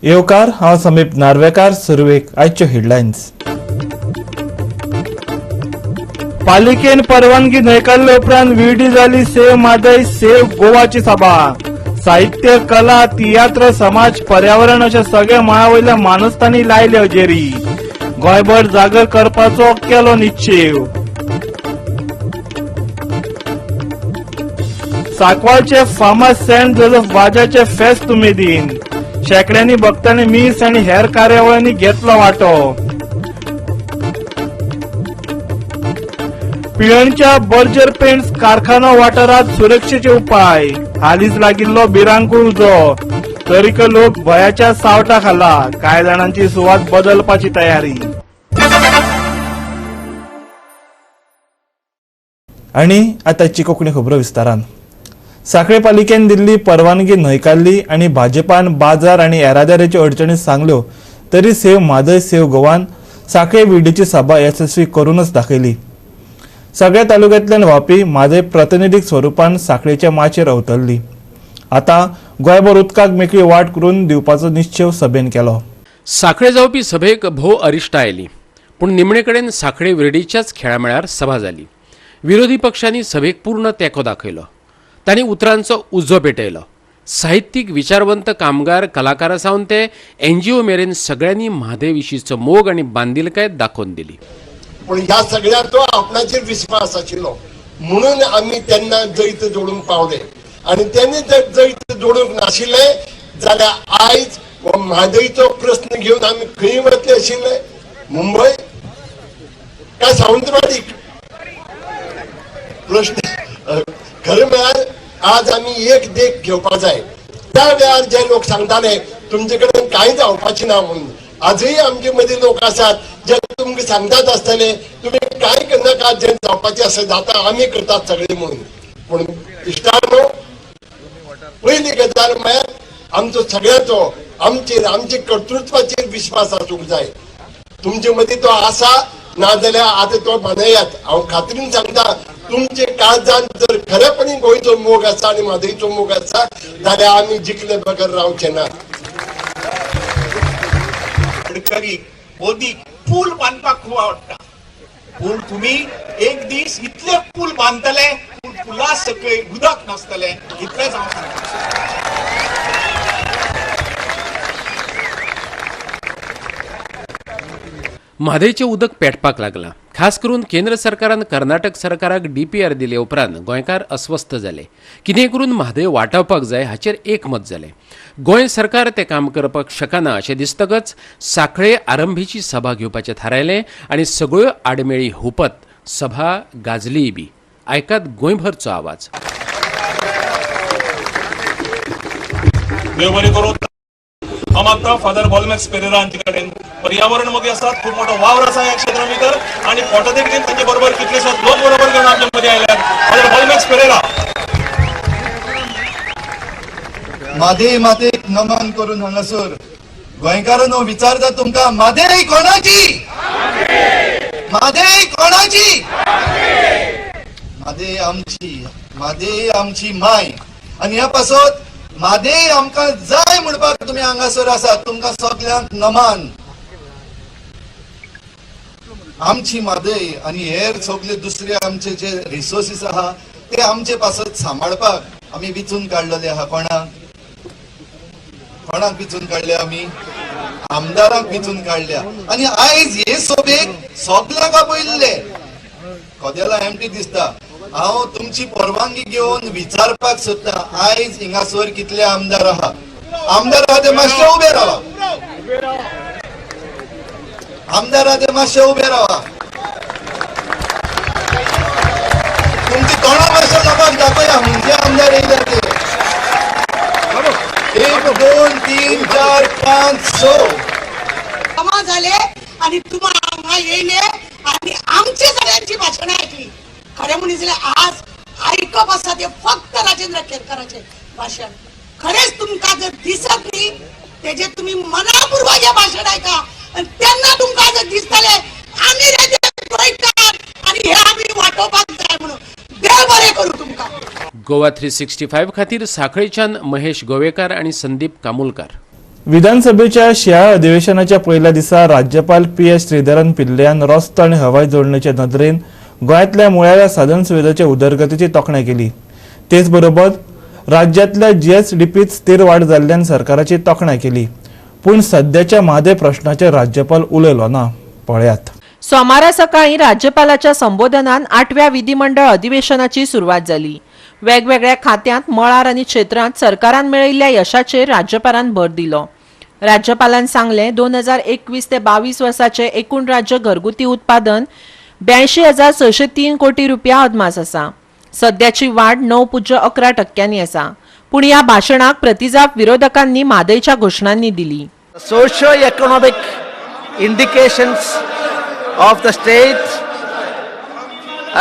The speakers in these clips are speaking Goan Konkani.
येवकार, हांव समीप नार्वेकार. सुरवेक आयच्यो हेडलायन्स. पालिकेन परवानगी न्हयकारले उपरांत विडी जाली सेव्ह म्हादय सेव्ह गोवाची सभा. साहित्य, कला, तियात्र, समाज, पर्यावरण अशा सगळ्या मळा वयल्या मानसतांनी लायले हजेरी. गोंयभर जागर करपाचो केलो निश्चेव. सांकवाळचे फामाद सेंट जोसेफ वाजाचे फेस्त उमेदीन. शेंकड्यांनी भक्तांनी मीस आनी हेर कार्यावळींनी घेतलो वांटो. पिळर्णच्या बर्जर पेंट्स कारखानो वाठारात सुरक्षेचे उपाय. हालींच लागिल्लो भिरांकूळ उजो, तरीक लोक भंयाच्या सावटा खाला. कांय जाणांची सुवात बदलपाची तयारी. आनी आतांची कोंकणी खबरो विस्तारान. सांखळे पालिकेन दिल्ली परवानगी न्हयकारली आनी भाजपान बाजार आनी येरादारीच्यो अडचणी सांगल्यो तरी सेव्ह म्हादय सेव्ह गोवान सांखळे विडीची सभा येसस्वी करूनच दाखयली. सगळ्या तालुक्यांतल्यान व्हांवपी म्हादय प्रतिनिधीक स्वरुपान सांखळेच्या माचयेर अवतरली. आतां गोंयभर उदकाक मेकळी वाट करून दिवपाचो निश्चेव सभेन केलो. सांखळे जावपी सभेक भोव अरिश्टां आयलीं, पूण निमणे कडेन सांखळे विर्डीच्याच खेळामेळार सभा जाली. विरोधी पक्षांनी सभेक पूर्ण तेंको दाखयलो. तांणी उतरांचो उजो पेटयलो. साहित्यीक, विचारवंत, कामगार, कलाकारां सावन ते एनजीओ मेरेन सगळ्यांनी म्हादय विशींचो मोग आनी बांदिलकाय दाखोवन दिली. पूण ह्या सगळ्यांचो आपणाचेर विस्वास आशिल्लो म्हणून आमी तेन्ना जैत जोडूंक पावले आनी तेणी जर जैत जोडूंक नाशिल्लें जाल्यार आयज हो म्हादयचो प्रस्न घेवन आमी खंय वतले आशिल्ले? मुंबय काय सावंतवाडीक? प्रश्न खरें म्हळ्यार आज आमी एक देख घेवपाक जाय. त्या वेळार जे लोक सांगताले तुमचे कडेन कांय जावपाचें ना म्हणून, आजूय आमचे मदीं लोक आसात जे तुमकां सांगतात आसतले, तुमी कांय करनाका, जें जावपाचें आसा जाता, आमी करतात सगळे म्हणून. पूण इश्टांनो, पयली गजाल म्हळ्यार आमचो सगळ्यांचो आमचेर, आमचे कर्तृत्वाचेर विस्वास आसूंक जाय. तुमचे मदीं तो आसा, नाजाल्यार आतां तो बांदयात. हांव खात्रीन सांगता, तुमचे काळजान जर खरेपणी गोंयचो मोग आसा आनी म्हादयचो मोग आसा जाल्यार आमी जिखले बगर रावचे ना. गडकरी, मोदी पूल बांदपाक खूब आवडटा, पूण तुमी एक दीस इतले पूल बांदतले, पूण पुला सकयल उदक नासतले, इतलेंच हांव सांगता. म्हादयचें उदक पेटपाक लागलां. खास करून केंद्र सरकारान कर्नाटक सरकाराक डीपीआर दिले उपरांत गोंयकार अस्वस्थ जाले. कितेंय करून म्हादय वाटावपाक जाय हाचेर एकमत जालें. गोंय सरकार तें काम करपाक शकना अशें दिसतकच सांखळे आरंभीची सभा घेवपाचें थारायलें आनी सगळ्यो आडमेळी हुपत सभा गाजलीय बी. आयकात गोंयभरचो आवाज. देव बरें करूं. हांव मागता फादर बॉलमॅक्स पेरेरा हांचे कडेन. पर्यावरण मोगी आसात, खूब मोठो वावर आसा ह्या क्षेत्रा भितर आनी पोटातिडकीन तांचे बरोबर कितलेशेच लोक बरोबर घेवन आमचे मदीं आयल्यात. फादर बॉलमॅक्स पेरेरा. म्हादय मातेक नमन करून हांगासर गोंयकारांनो विचारता तुमकां, म्हादय कोणाची? म्हादय कोणाची? म्हादय आमची, म्हादय आमची माय. आनी ह्या पासत म्हादय आमकां जाय म्हणपाक तुमी हांगासर आसात, तुमकां सगल्यांक नमन. आमची म्हादय आनी हेर सगळे दुसरे आमचे जे रिसोर्सीस आहा ते आमचे पासत सांबाळपाक आमी विचून काडलेले आहा. कोणाक कोणाक विचून काडल्या आमी? आमदारांक विचून काडल्या. आनी आयज हे सभेक सगल्यांक आपयल्ले. कदेलां एमटी दिसता. हांव तुमची परवानगी घेवन विचारपाक सोदता, आयज हिंगासर कितले आमदार आहा? आमदार आहा ते मातशे उबे रावा. आमदार आहा ते मातशे उबे रावा. तुमची तोंडां मातशे लोकांक दाखया, म्हणजे आमदार येयले ते. 1 2 3 4 5 6 जमा झाले आणि तुम्हाला हांगा येयले आणि आमची सगळ्यांची भाशणां ऐकली. खरें म्हणीत जाल्यार आज आयकप आसा ते फक्त राजेंद्र केरकाराचें भाशण. खरेंच तुमकां जर दिसत न्ही तेजे तुमी मनापूर्वक हें भाशण आयका आनी तेन्ना तुमकां जर दिसतलें आमी रे ते गोंयकार आनी हे आमी वाटोवपाक जाय म्हणून. देव बरें करूं तुमकां. गोवा 365 खातीर सांखळेच्यान महेश गोवेकार आनी संदीप कामुलकार. विधानसभेच्या शिंयाळ्या अधिवेशनाच्या पयल्या दिसा राज्यपाल पी एस श्रीधरन पिल्लयान रस्तो आनी हवाई जोडणेचे नदरेन गोंयांतल्या मुळाव्या साधन सुविधांच्या उदरगतीची तोखणाय केली. तेच बरोबर राज्यांतल्या जीएसडीपीत स्थिर वाड जाल्ल्यान सरकाराची तोखणाय केली. पूण सद्याच्या म्हादय प्रश्नाचेर राज्यपाल उलयलो ना. पळयात. सोमारा सकाळी राज्यपालाच्या संबोधनान 8व्या विधिमंडळ अधिवेशनाची सुरवात जाली. वेगवेगळ्या खात्यांत, मळार आनी क्षेत्रांत सरकारान मेळयल्ल्या यशाचेर राज्यपालान भर दिलो. राज्यपालान सांगलें, 2021 ते 22 वर्साचे एकूण राज्य घरगुती उत्पादन 82,603 कोटी रुपया अदमास आसा. सद्याची वाड 9.11% आसा. पूण ह्या भाशणाक प्रतिजाप विरोधकांनी म्हादयच्या घोशणांनी दिली. Socio economic indications of the state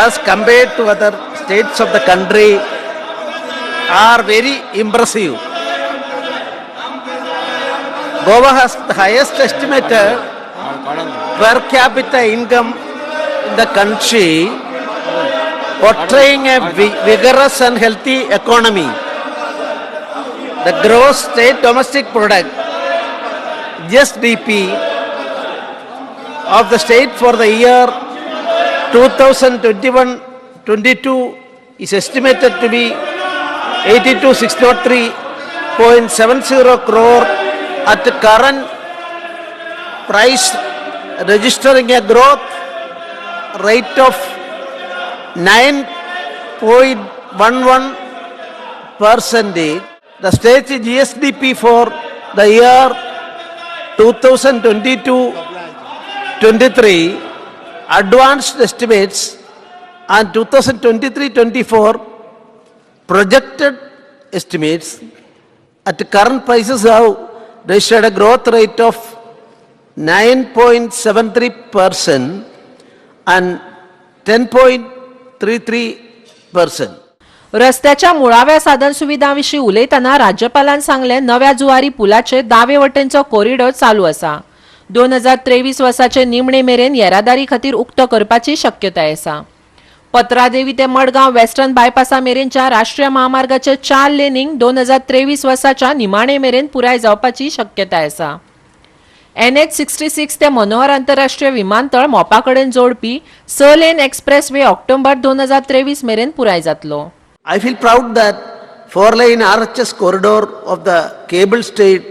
as compared to other states of the country are very impressive. Goa has the highest estimated per capita income in the country, portraying a vigorous and healthy economy. The gross state domestic product, GSDP, of the state for the year 2021-22 is estimated to be 82,603.70 crore at the current price, registering a growth rate of 9.11 percentage. The state GSDP for the year 2022-23 advanced estimates and 2023-24 projected estimates at current prices have registered a growth rate of 9.73% and 10.33%. रस्त्याच्या मुळाव्या साधन सुविधां विशीं उलयतना राज्यपालान सांगलें, नव्या जुवारी पुलाचे दावे वटेनचो कॉरिडॉर चालू आसा. 2023 वर्साचे निमणे मेरेन येरादारी खातीर उक्तो करपाची शक्यताय आसा. पत्रादेवी ते मडगांव वेस्टर्न बायपासा मेरेनच्या राष्ट्रीय महामार्गाचे 4 लेनींग 2023 वर्साच्या निमाणे मेरेन पुराय जावपाची शक्यताय आसा. एनएच 66 ते मनोहर आंतरराष्ट्रीय विमानतळ मोपा कडेन जोडपी 6 लेन एक्सप्रेस वे ऑक्टोबर 2023 मेरेन पुराय जातलो. I feel proud that 4-lane RHS corridor of the cable stayed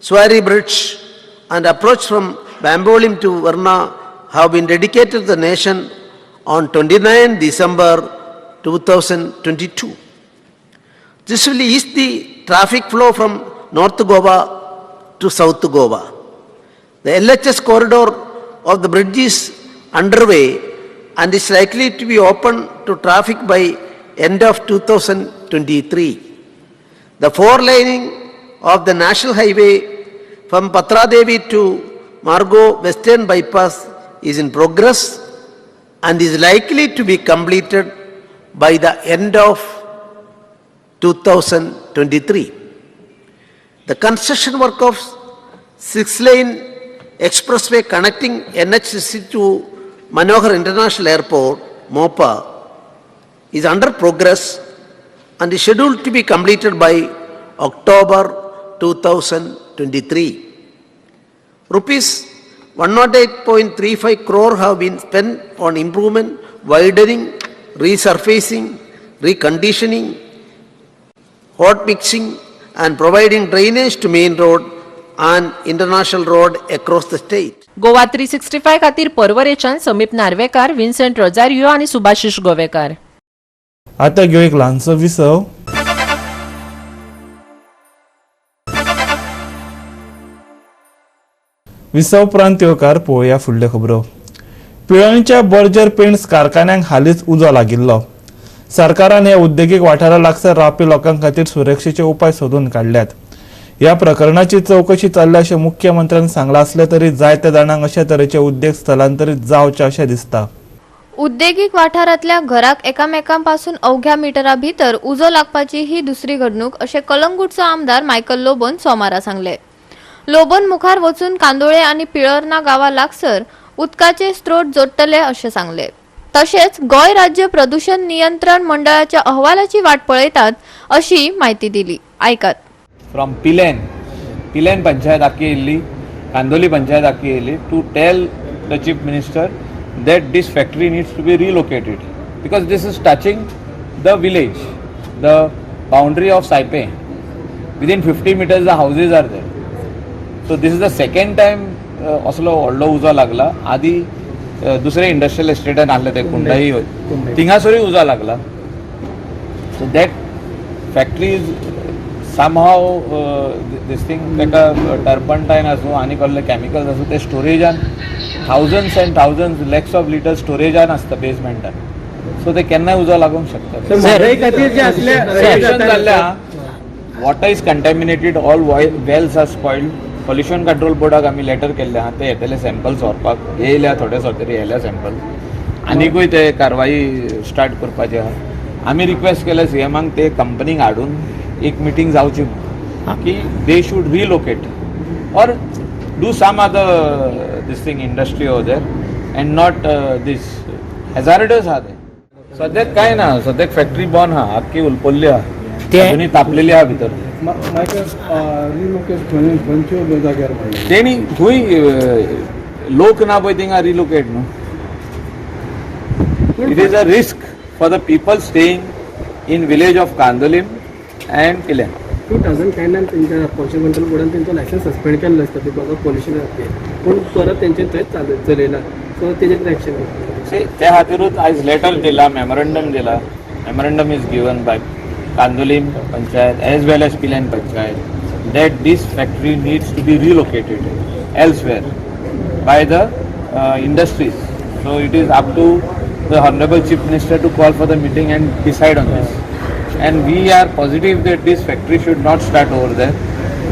Zuari Bridge and approach from Bambolim to Verna have been dedicated to the nation on 29 December 2022. This will ease the traffic flow from North Goa to South Goa. The LHS corridor of the bridge is underway and is likely to be open to traffic by end of 2023. The four laning of the national highway from Patradevi to Margo Western Bypass is in progress and is likely to be completed by the end of 2023. The construction work of 6-lane expressway connecting NH60 to Manohar International Airport, MOPA, is under progress and is scheduled to be completed by October 2023. Rupees 108.35 crore have been spent on improvement, widening, resurfacing, reconditioning, hot mixing and providing drainage to main road and international road across the state. Goa 365 खातीर पर्वरेच्यान समीप नार्वेकार, विन्सेंट रोजारियो आनी सुभाषिश गोवेकार. आता घेऊ एक ल्हानसो विसव. विसव उपरांत येवकार पळोवया फुडल्यो खबरो. पिळर्णच्या बर्जर पेंट्स कारखान्यांक हालींच उजो लागिल्लो. सरकारान ह्या उद्देगीक वाठारा लागसार रावपी लोकां खातीर सुरक्षेचे उपाय सोदून काडल्यात. ह्या प्रकरणाची चवकशी चल्ल्या अशें मुख्यमंत्र्यान सांगलां आसलें तरी जायत्या जाणांक अशा तरेचे उद्देग स्थलांतरीत जावचे अशें दिसता. उद्देगीक वाठारांतल्या घराक एकामेकांपासून अवघ्या मिटरा भितर उजो लागपाची ही दुसरी घडणूक अशें कलंगूटचो आमदार मायकल लोबोन सोमारा सांगले. लोबोन मुखार वचून कांदोळे आनी पिळर्णा गांवा लागसर उदकाचे स्त्रोत जोडटले अशें सांगले. तशेंच गोंय राज्य प्रदूषण नियंत्रण मंडळाच्या अहवालाची वाट पळयतात अशी म्हायती दिली. आयकात. From Pilerne. पिलेन पंचायत आख्खी येयल्ली, कांदोली पंचायत आख्खी येयल्ली to tell the chief minister that this factory needs to be relocated because this is touching the village, the boundary of Saipe. Within 50 meters the houses are there. So this is the second time असलो व्हडलो उजो लागला. आदी दुसरे इंडस्ट्रियल एस्टेटान आहले ते कुंडई, थिंगासरूय उजो लागला. So that factory is somehow this thing, ताका टर्पंटायन आसूं आनी कसले कॅमिकल्स आसूं, ते स्टोरेजान thousands and thousands, lakhs of litre स्टोरेजान आसता बेजमेंटान. सो ते केन्नाय उजो लागूंक शकता. जाल्ले, water is contaminated, all wells are spoiled. Pollution control बोर्डाक आमी लेटर केल्ले आहा, ते येतले सॅम्पल्स व्हरपाक. येयल्या थोडे तरी येयल्या सॅम्पल. आनिकूय ते कारवाई स्टार्ट करपाची आहा. आमी रिक्वेस्ट केले सीएमाक, ते कंपनीक हाडून एक मिटींग जावची म्हणून, की they should relocate or do some other this thing, industry over there and not this hazardous आहा. ते सद्याक काय ना, सद्याक फॅक्टरी बंद आहा, आख्खी उलपल्ली आहा, अजूनही तापलेली आहा भितर. खंयच्यो जाग्यार? तेणी खंय लोक ना पळय थिंगा रिलोकेट न्हू. It is a risk for the people staying in village of Candolim and Pilerne. 2010 तेंच्या पॉल्युशन कंट्रोल बोर्डान तेंचो लायसन्स सस्पेंड केल्लो आसता because of pollution खातीर, पूण परत तेंचे थंयच चालू चलयला. सो तेजेर कितें एक्शन घेतली? त्या खातीरूच आयज लेटर दिला, मेमोरंडम दिला. Memorandum is given by Candolim panchayat as well as Pilerne panchayat that this factory needs to be relocated elsewhere by the industries. So it is up to the Honorable Chief Minister to call for the meeting and decide on this. And we are positive that this factory should not start over there.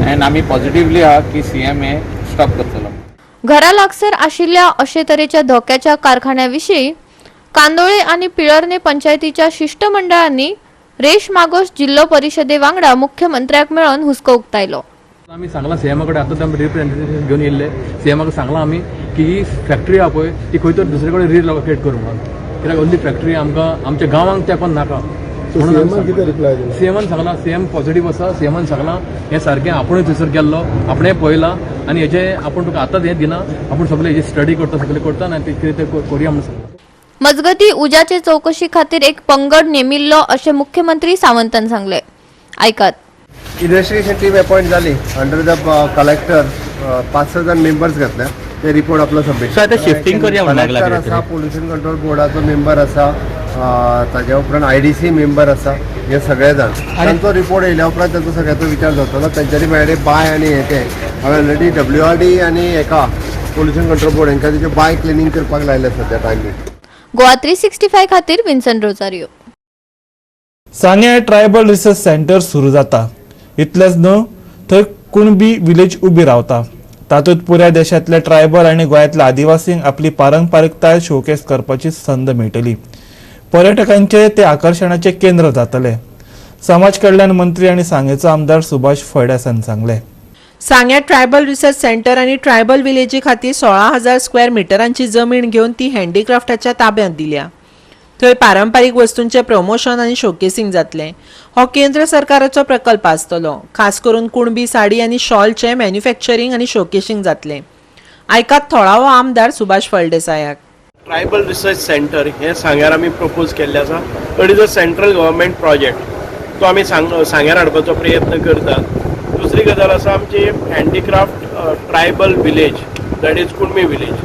And आम्ही positively आहा की CM हे stop करतलो. घरा लागसर आशिल्ल्या अशे तरेच्या धोक्याच्या कारखान्या विशीं कांदोळे आनी पिळर्णे पंचायतीच्या शिष्टमंडळांनी रेश मागोश जिल्लो परिशदे वांगडा मुख्यमंत्र्याक मेळून हुस्को उक्तायलो. आमी सांगलां सीएमा कडेन, आतां आमी रिप्रेझेंटेशन घेवन येयल्ले. सीएमाक सांगलां आमी की ही फॅक्टरी आहा पळय, ती खंय तरी दुसरे कडेन रिलोकेट करूं म्हणून, कित्याक असली फॅक्टरी आमकां आमच्या गांवांक तेंकोन नाका. सीएमान कितें रिप्लाय दिला? सीएमान सांगलां, सीएम पॉझिटीव आसा. सीएमान सांगलां, हें सारकें आपूणय थंयसर गेल्लो, आपणें पळयलां आनी हेजें आपूण तुका आतांच हें दिना, आपूण सगळें हेजी स्टडी करता, सगळें करता आनी ते कितें तें करुया म्हणून सांगलां. मजगती, उज्याचे चौकशी खातीर एक पंगड नेमिल्लो अशें मुख्यमंत्री सावंतान सांगले. आयकात. इन्व्हेस्टिगेशन टीम अपॉइंट झाली अंडर the collector. पाच स जाण मेंबर्स घेतल्या, ते रिपोर्ट आपलो सबमिट. सो आतां शिफ्टिंग करया म्हणून लागला. कलेक्टर कितें आसा, पोल्युशन कंट्रोल बोर्डाचो मेंबर आसा, ताज्या उपरांत आयडीसी मेंबर आसा. हे सगळे जाण, तांचो रिपोर्ट येयल्या उपरांत तांचो सगळ्याचो विचार जातलो. तेंच्यांनी मेळ्ळे बाय आनी हे ते हांवें ऑलरेडी डब्ल्यूआरडी आनी हेका पोल्युशन कंट्रोल बोर्ड हेंकां तेजे बाय क्लिनींग करपाक लायले सद्या टायमींग. गोवा 365 खातीर विन्सन रोजारियो. सांग्यार ट्रायबल रिसर्च सेंटर सुरू जाता इतलेंच न्हू, थंय कुणबी विलेज उबी रावता. तातूंत पुराय देशांतले ट्रायबल आनी गोंयांतल्या आदिवासींक आपली पारंपारिकताय शोकेस करपाची संद मेळटली. पर्यटकांचे ते आकर्शणाचे केंद्र जातले, समाज कल्याण मंत्री आनी सांगेचो आमदार सुभाष फळदेसायान सांगलें. सांग्या ट्रायबल रिसर्च सेंटर आनी ट्रायबल विलेजी खातीर 16,000 स्क्वेअर मिटरांची जमीन घेवन ती हँडीक्राफ्टाच्या ताब्यांत दिल्या. थंय पारंपारीक वस्तूंचें प्रमोशन आनी शोकेसिंग जातलें. हो केंद्र सरकाराचो प्रकल्प आसतलो. खास करून कुणबी साडी आनी शॉलचें मॅन्युफॅक्चरींग आनी शोकेसिंग जातलें. आयकात थळावो आमदार सुभाष फळदेसायाक. ट्रायबल रिसर्च सेंटर हें सांग्यार आमी प्रपोज केल्लें आसा. It is a central government project. तो आमी सांग्यार हाडपाचो प्रयत्न करतात. दुसरी गजाल आसा, आमची handicraft tribal village, that is Kunbi village.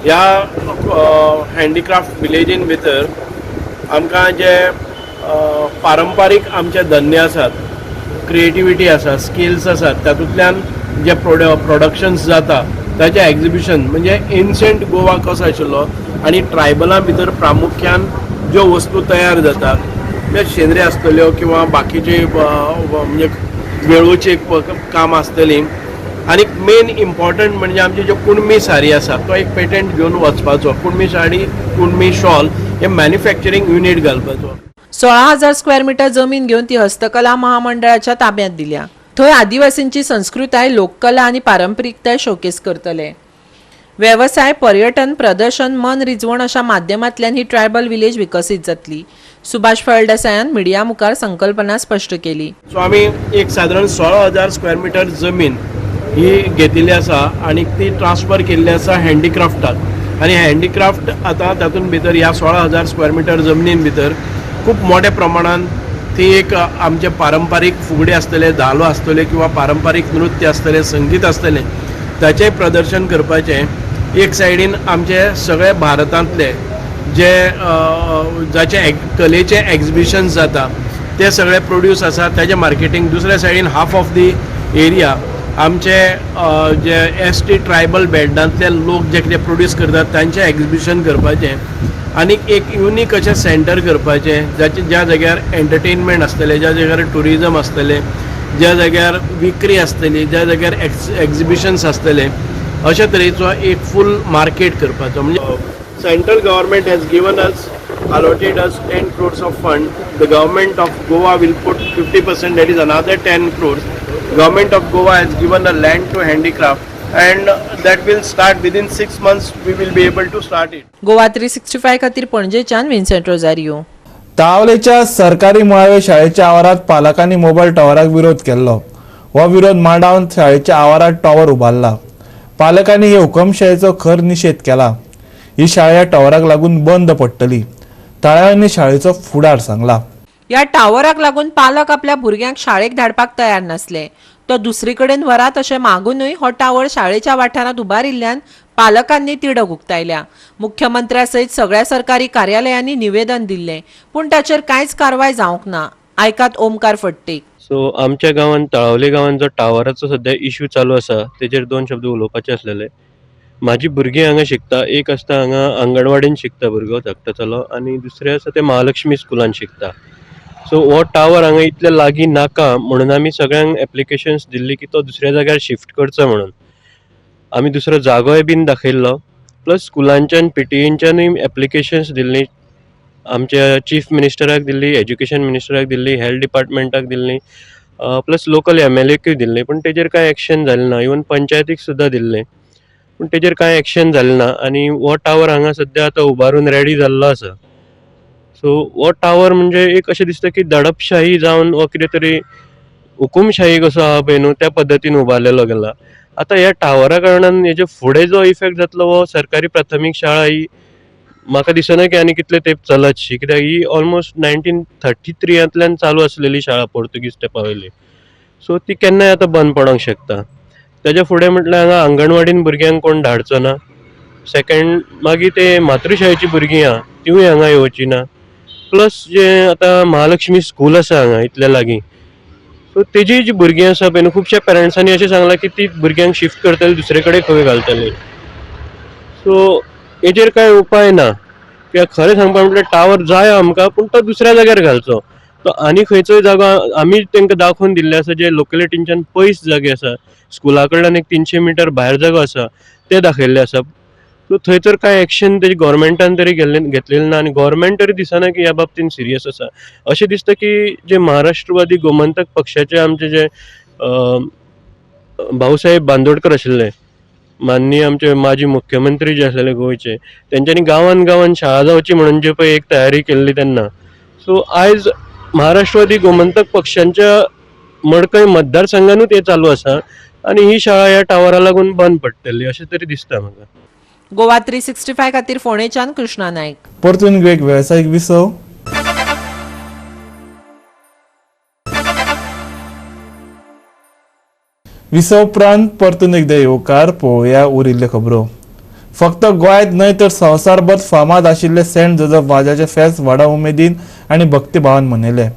ह्या हँडीक्राफ्ट विलेजीन भितर आमकां जे पारंपारीक आमचे धंदे आसात, क्रिएटिविटी आसा, स्किल्स आसात, तातूंतल्यान जे प्रोडक्शन्स जाता ताचें एग्जिबिशन, म्हणजे एन्शंट गोवा कसो आशिल्लो आनी ट्रायबलां भितर प्रामुख्यान ज्यो वस्तू तयार जातात, म्हणजे शेंद्री आसतल्यो किंवा बाकीचे म्हणजे वेळूची काम आसतली. आनी मेन इम्पॉर्टंट म्हणजे आमची ज्यो कुणबी साडी आसा, तो एक पेटंट घेवन वचपाचो. कुणबी साडी, कुणबी शॉल हे मॅन्युफॅक्चरींग युनीट घालपाचो. 16,000 स्क्वेअर मिटर जमीन घेवन ती हस्तकला महामंडळाच्या ताब्यात दिल्या. थंय आदिवासींची संस्कृताय, लोककला आनी पारंपरिकताय शोकेस करतले. वेवसाय, पर्यटन, प्रदर्शन, मन रिजवण अशा माध्यमांतल्यान ही ट्रायबल विलेज विकसीत जातली. सुभाष फळदेसायान मिडिया मुखार संकल्पना स्पश्ट केली. सो आमी एक सादारण 16,000 स्क्वेअर मिटर जमीन ही घेतिल्ली आसा आनी ती ट्रान्सफर केल्ली आसा हँडीक्राफ्टाक आनी हँडीक्राफ्ट आतां तातूंत भितर ह्या 16,000 स्क्वेअर मिटर जमनीन भितर खूब मोठ्या प्रमाणान ती एक आमचे पारंपारीक फुगडी आसतले, धालो आसतले किंवा पारंपारीक नृत्य आसतलें, संगीत आसतलें, ताचें प्रदर्शन करपाचें. एक सायडीन आमचे सगळे भारतांतले जे जाचे कलेचे एक्जिबिशन्स जाता ते सगळे प्रोड्यूस आसा ताजें मार्केटींग, दुसऱ्या सायडीन हाफ ऑफ the area आमचे जे एस टी ट्रायबल बेल्टांतले लोक जे कितें प्रोड्यूस करतात तांचें एक्जिबिशन करपाचें आनी एक युनीक अशें सेंटर करपाचें जाचे ज्या जाग्यार एंटरटेनमेंट आसतलें, ज्या जाग्यार ट्युरिजम आसतलें, ज्या जाग्यार विक्री आसतली, ज्या जाग्यार एक्जिबिशन्स आसतले, अशा तरेचो एक फूल मार्केट करपाचो. म्हणजे Central government has given us, allotted us 10 crores of fund. The government of Goa will put 50%, that is another 10 crores. Government of Goa has given a land to handicraft and that will start within 6 months. We will be able to start it. Goa 365 खातीर पणजेच्यान विन्सेंट रोजारियो. तावलेच्या सरकारी मुळावे शाळेच्या आवारात पालकांनी मोबायल टॉवराक विरोध केल्लो. हो विरोध मांडावन शाळेच्या आवारात टॉवर उबारला. पालकांनी हे हुकमशायेचो खर निशेध केला. ही शाळा ह्या टॉवराक लागून बंद पडटली, तळाव्यांनी शाळेचो फुडार सांगला. ह्या टावराक लागून पालक आपल्या भुरग्यांक शाळेक धाडपाक तयार नासले. तो दुसरी कडेन व्हरात अशें मागुनूय हो टावर शाळेच्या वाठारांत उबारिल्ल्यान पालकांनी तिडक उक्तायल्या. मुख्यमंत्र्या सयत सगळ्या सरकारी कार्यालयांनी निवेदन दिल्लें, पूण ताचेर कांयच कारवाय जावंक ना. आयकात ओमकार फट्टेक. सो आमच्या गांवांत तळावले गांवांत जो टावराचो सद्या इशू चालू आसा तेजेर दोन शब्द उलोवपाचे आसलेले. म्हाजी भुरगीं हांगा शिकता. एक आसता हांगा अंगणवाडीन शिकता भुरगो धाकटो चलो आनी दुसरें आसा तें महालक्ष्मी स्कुलान शिकता. सो हो टावर हांगा इतले लागीं नाका म्हणून आमी सगळ्यांक एप्लिकेशन्स दिल्ली की तो दुसऱ्या जाग्यार शिफ्ट करचो म्हणून. आमी दुसरो जागोय बीन दाखयल्लो, प्लस स्कुलांच्यान पीटीएनच्यानूय एप्लिकेशन्स दिल्ली, आमच्या चीफ मिनिस्टराक दिल्ली, एज्युकेशन मिनिस्टराक दिल्ली, हेल्थ डिपार्टमेंटाक दिल्ली, प्लस लोकल एमएलएकूय दिल्ली, पूण तेजेर कांय एक्शन जालें ना. इवन पंचायतीक सुद्दां दिल्लें, पूण तेजेर कांय एक्शन जालें ना. आनी हो टावर हांगा सद्या आतां उबारून रेडी जाल्लो आसा. सो हो टावर म्हणजे एक अशें दिसता की दडपशाही जावन हो कितें तरी हुकुमशाही कसो आहा पळय न्हू, त्या पद्दतीन उबारलेलो गेला. आतां ह्या टावरा कारणान हेजे फुडें जो इफेक्ट जातलो हो सरकारी प्राथमीक शाळा ही म्हाका दिसना की आनी कितले तेंप चलतशी, कित्याक ही ऑलमोस्ट 1933 चालू आसलेली शाळा पोर्तुगीज तेंपा वयली. सो ती केन्नाय आतां बंद पडोंक शकता. तेज्या फुडें म्हटल्यार हांगा अंगणवाडीन भुरग्यांक कोण धाडचो ना. सेकंड मागीर ते मातृशाळेची भुरगीं आहा तिवूय हांगा येवची ना. प्लस जे आतां महालक्ष्मी स्कूल आसा हांगा इतल्या लागीं, सो तेजी जी भुरगीं आसा पळय न्हू, खुबश्या पेरंट्सांनी अशें सांगलां की ती भुरग्यांक शिफ्ट करतले, दुसरे कडेन खंय घालतले. सो हेजेर कांय उपाय ना. कित्याक खरें सांगपा म्हटल्यार टावर जाय आमकां, पूण तो दुसऱ्या जाग्यार घालचो. तो आनी खंयचोय जागो आमी तांकां दाखोवन दिल्ले आसा, जे लोकेलिटींच्यान पयस जागे आसा, स्कुला कडल्यान एक 300 मिटर भायर जागो आसा ते दाखयल्ले आसा. सो थंय तर कांय एक्शन तेजी गोवोरमेंटान तरी घेतलेली ना आनी गोवोरमेंट तरी दिसना की ह्या बाबतीन सिरियस आसा. अशें दिसता की जे महाराष्ट्रवादी गोमंतक पक्षाचे आमचे जे भाऊसाहेब बांदोडकर आशिल्ले, माननीय आमचे माजी मुख्यमंत्री जे आसलेले गोंयचे, तेंच्यांनी गांवान गांवान शाळा जावची म्हणून जे पळय एक तयारी केल्ली तेन्ना. सो आयज महाराष्ट्रवादी गोमंतक पक्षांच्या मडकय मतदारसंघानूच हें चालू आसा आनी ही शाळा ह्या टावरा लागून बंद पडटली अशें तरी दिसता म्हाका. गोवा 365 खातीर फोंडेच्यान कृष्णा नायक. परतून एक वेवसायीक विसव. विसव उपरांत परतून एकदा येवकार. पळोवया उरिल्ल्यो खबरो. फक्त गोंयांत न्हय तर संवसारभर फामाद आशिल्ले सेंट जोजफ वाजाचे फेस्त व्हडा उमेदीन आनी भक्तिभावान मनयले.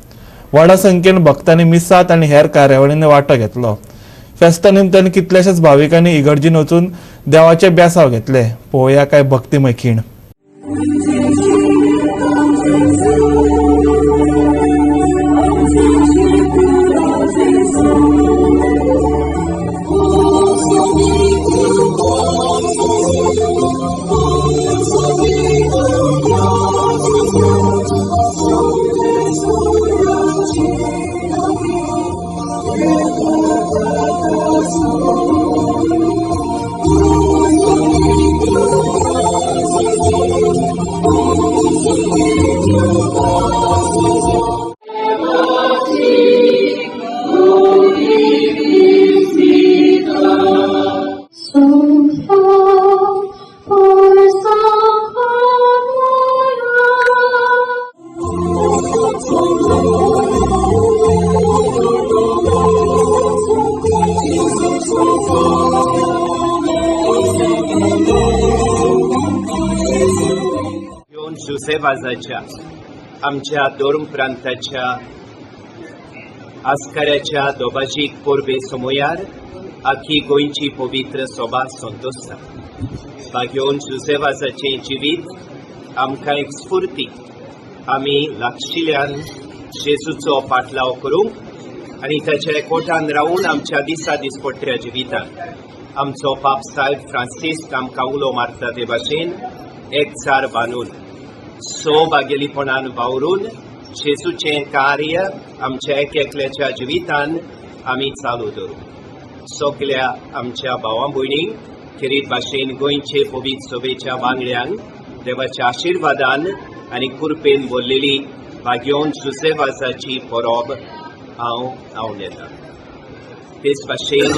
व्हडा संख्येन भक्तांनी मिसात आनी हेर कार्यावळींनी वांटो घेतलो. फेस्ता निमतान कितल्याशाच भाविकांनी इगर्जीन वचून देवाचे बेसाव घेतले. पळोवया काय भक्तिमय खीण. जुझे वाजाच्या आमच्या धर्म प्रांताच्या आस्काराच्या दोबाजीक परबे समयार आखी गोंयची पवित्र सभा संतोषता. भाग्योन जुझे वाजाचें जिवीत आमकां एक स्फूर्ती, आमी लागशिल्ल्यान जेजूचो पाटलाव करूंक आनी ताच्या एकवटान रावून आमच्या दिसा दिसपट्ट्या जिवितांत आमचो पाप साहेब फ्रांसीस आमकां उलो मारता ते भाशेन एकचार बांदून सौभागेलीपणान वावरून जेजूचें कार्य आमच्या एक एकल्याच्या जिवितान आमी चालू दवरूं. सगल्या आमच्या भावां भयणींक, खेरीत भाशेन गोंयचे पवित्र सभेच्या वांगड्यांक देवाच्या आशिर्वादान आनी कृपेन भरलेली भाग्योन जुझे वाजाची परब हांव आंवडेतां. तेच भाशेन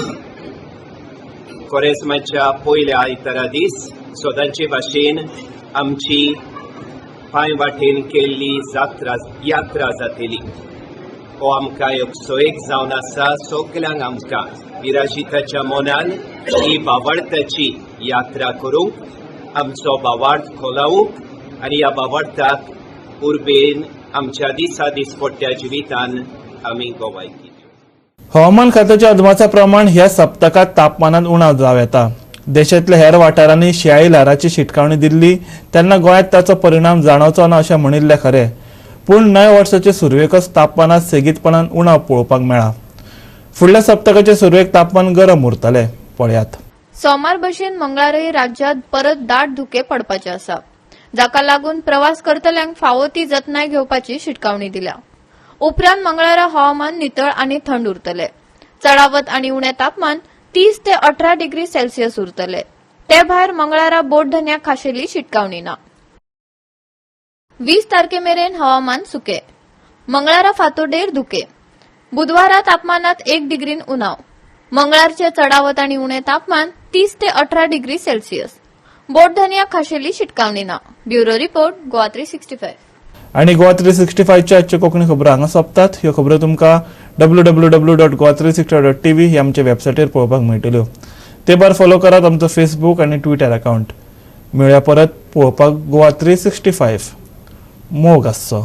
कोरेस्माच्या पयल्या आयतारा दीस सदांचे भाशेन आमची पांय वाटेन केल्ली जात्रा यात्रा जातली. हो आमकां एक सोयेक जावन आसा. सगल्यांक आमकां विराजिताच्या मनान ही भावार्थाची यात्रा करूंक, आमचो भावार्थ खोलावूंक आनी ह्या भावार्थाक उर्बेन आमच्या दिसा दिसपट्ट्या जिवितान आमी गवाय. हवामान खात्याच्या अदमासा प्रमाण ह्या सप्तकात तापमानात उणाव जावं येता. देशांतल्या हेर वाठारांनी शिंयाळी ल्हाराची शिटकावणी दिल्ली तेन्ना गोंयांत ताचो परिणाम जाणवचो ना अशें म्हणिल्लें खरें, पूण नव्या वर्साचे सुरवेकच तापमानात सेगीतपणान उणाव पळोवपाक मेळ्ळा. फुडल्या सप्तकाचे सुरवेक तापमान गरम उरतलें. पळयात. सोमार भशेन मंगळारय राज्यांत परत दाट धुके पडपाचे आसा, जाका लागून प्रवास करतल्यांक फावो ती जतनाय घेवपाची शिटकावणी दिल्या. उपरांत मंगळारा हवामान नितळ आनी थंड उरतले. चडावत आनी उणें तापमान 30 ते 18 डिग्री सेल्सियस उरतले. ते भायर मंगळारा बोट धन्याक खाशेली शिटकावणी ना. 20 तारखे मेरेन हवामान सुके. मंगळारा फांतोडेर धुके. बुधवारा तापमानात 1 डिग्रीन उणाव. मंगळारचे चडावत आनी उणें तापमान 30 ते 18 डिग्री सेल्सियस. बोट धनयाक खाशेली शिटकावणी ना. Bureau report, Goa 365. आनी गोवा 365च्या आजच्यो कोंकणी खबरो हांगा सोंपतात. ह्यो खबरो तुमकां www.goa360.tv ही आमच्या वेबसायटीर पळोवपाक मेळटल्यो. ते भायर फॉलो करात आमचो फेसबूक आनी ट्विटर अकावंट. मेळया परत पळोवपाक गोवा 365. मोग आसचो.